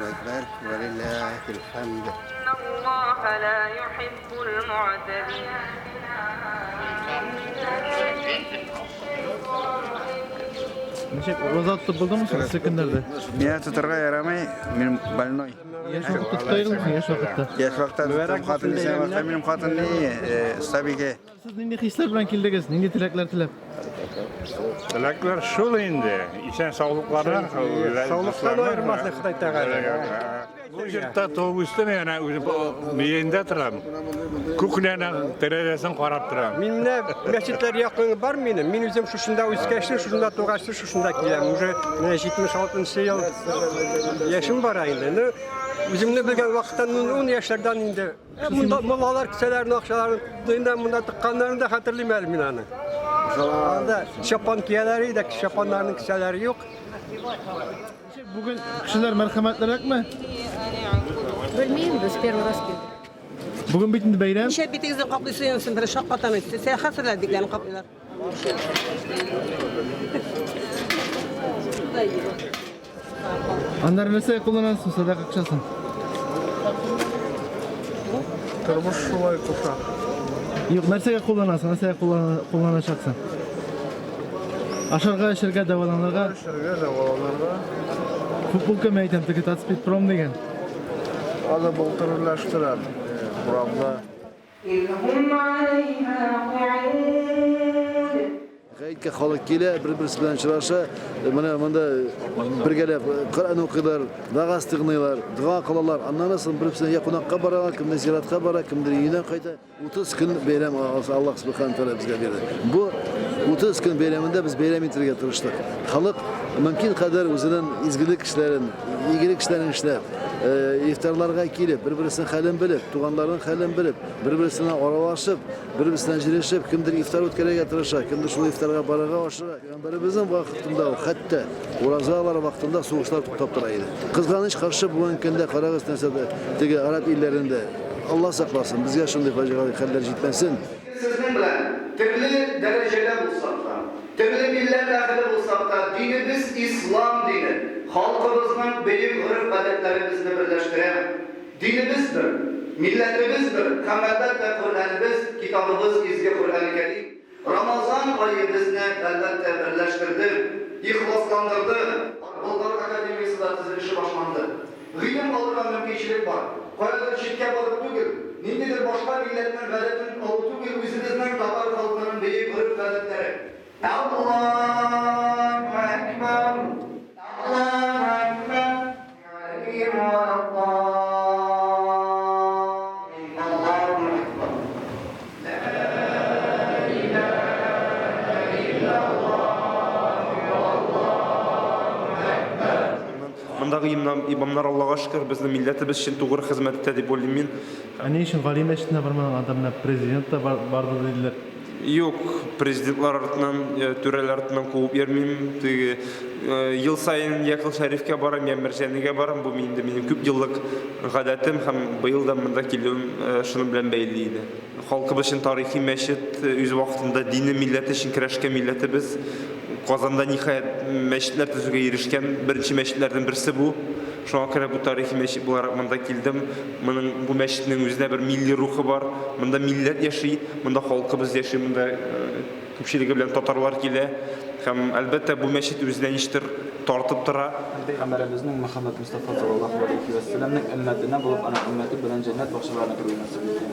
Әкбәр, вә лилләһил хәмд. Ничек, ураза тотып булдымы соң эссе көннәрдә? Миңа тотарга ярамый, мин больной. Яшь вакытта тота идеңме яшь вакытта? Яшь вакытта тоттым, хатын исән вакытта минем хатын ни, остабикә. Сез нинди хисләр белән килдегез? Нинди теләкләр теләп? Теләкләр шул инде. Исән саулыклары. Саулыктан аермасын Ходай Тәгалә. Бу йортта туып үстем, әнә үзем биендә торам. Кухняның тәрәзәсен карап торам. Мин менә мәчетләр якын бар минем. Мин үзем шушында үскәчтен, шушында тугачтын, шушында киләм. Уже менә 76 ел яшем бара инде. Ну, үземне белгән вакыттан 10 яшьләрдән инде. Монда муллалар кесәләрен, акчаларын инде монда тыкканнарын да хәтерлим әле мин аны. Анда чапан кияләр иде, чапаннарның кесәләре юк. Бүген кешеләр мәрхәмәтлерәкме? Белмим, без первый раз килдек. Бүген бит инде бәйрәм. Ничә битегезне каплыйсы юнсен, бер шаккатам инде. Сәяхәт битләрен каплыйлар. Аннары нәрсәгә кулланасың садака акчасын? Тормыш шулай куша. Юк, нәрсәгә кулланасың, нәрсәгә кулланачаксың? Ашарга, эчәргә, дәваланырга. Эчәргә, дәваланырга. Футболка мен әйтәм, теге Татспидпром дигән. Аны былтыр урлаштырам, урамда. Гаеткә халык килә, бер-берсе белән очраша. Менә монда бергәләп Коръән укыйлар, вәгазь тыңлыйлар, дога кылалар. Аннан соң бер-берсенә я кунакка баралар, кемдер зиратка бара, кемдер өенә кайта. 30 көн бәйрәм Аллаһ Субхану Тәгалә безгә бирде. Бу 30 көн бәйрәмендә без бәйрәм итәргә тырыштык. Халык мөмкин кадәр үзенең изгелек эшләрен, игелек эшләрен эшләп, ифтарларга килеп, бер-берсенең хәлен белеп, туганнарының хәлен белеп, бер-берсенә аралашып, бер-берсенә җирешеп, кемдер ифтар үткәрергә тырыша, кемдер шул ифтарга барырга ашыга. Пәйгамбәребезнең вакытында ук, хәтта уразалар вакытында сугышлар туктап тора иде. Кызганыч каршы, бүгенге көндә карагыз нәрсә теге араб илләрендә. Алла сакласын, безгә шундый фаҗигале хәлләр җитмәсен. Сезнең белән төрле дәрәҗәдә булсак та, төрле милләт әһеле булсак та, динебез ислам дине, халкыбызның бөек гореф-гадәтләре безне берләштерә. Динебез бер, милләтебез бер һәм, әлбәттә, Коръәнебез, китабыбыз изге Коръәне Кәрим. Рамазан ае безне, әлбәттә, берләштерде, ихласландырды. Болгар академиясе дә төзелеше башланды. Гыйлем алырга мөмкинчелек бар. Каядыр читкә барып түгел, ниндидер башка милләтнең гадәтен алу түгел, үзебезнең татар халкының бөек гореф-гадәтләре. Аллаһу әкбәр! Аллаһу әкбәр! Мондагы имамнар, Аллага шөкер, безнең милләтебез өчен тугры хезмәт итә дип уйлыйм мин. Ә ни өчен Гали мәчетенә бармадың, анда менә президент та барды диделәр. Юк, президентлар артыннан, түрәләр артыннан куып йөрмим. Теге ел саен я Кол Шәрифкә барам, я Мәрҗанигә барам. Бу инде минем күп еллык гадәтем һәм быел да монда килүем шуның белән бәйле иде. Халкыбыз өчен тарихи мәчет, үз вакытында дине, милләте өчен көрәшкән милләтебез Казанда ниһаять мәчетләр төзүгә ирешкән беренче мәчетләрнең берсе бу. Шуңа күрә бу тарихи мәчет буларак монда килдем. Моның бу мәчетнең үзенә бер милли рухы бар. Монда милләт яши. Монда халкыбыз яши, монда күпчелеге белән татарлар килә. Һәм, әлбәттә, бу мәчет үзенә ничектер тартып тора. Пәйгамбәребезнең Мөхәммәд Мостафа саллаллаһу галәйһи вә сәлләмнең өммәтенә булып, аның өммәте белән җәннәт бакчаларына керүе насыйп итсен.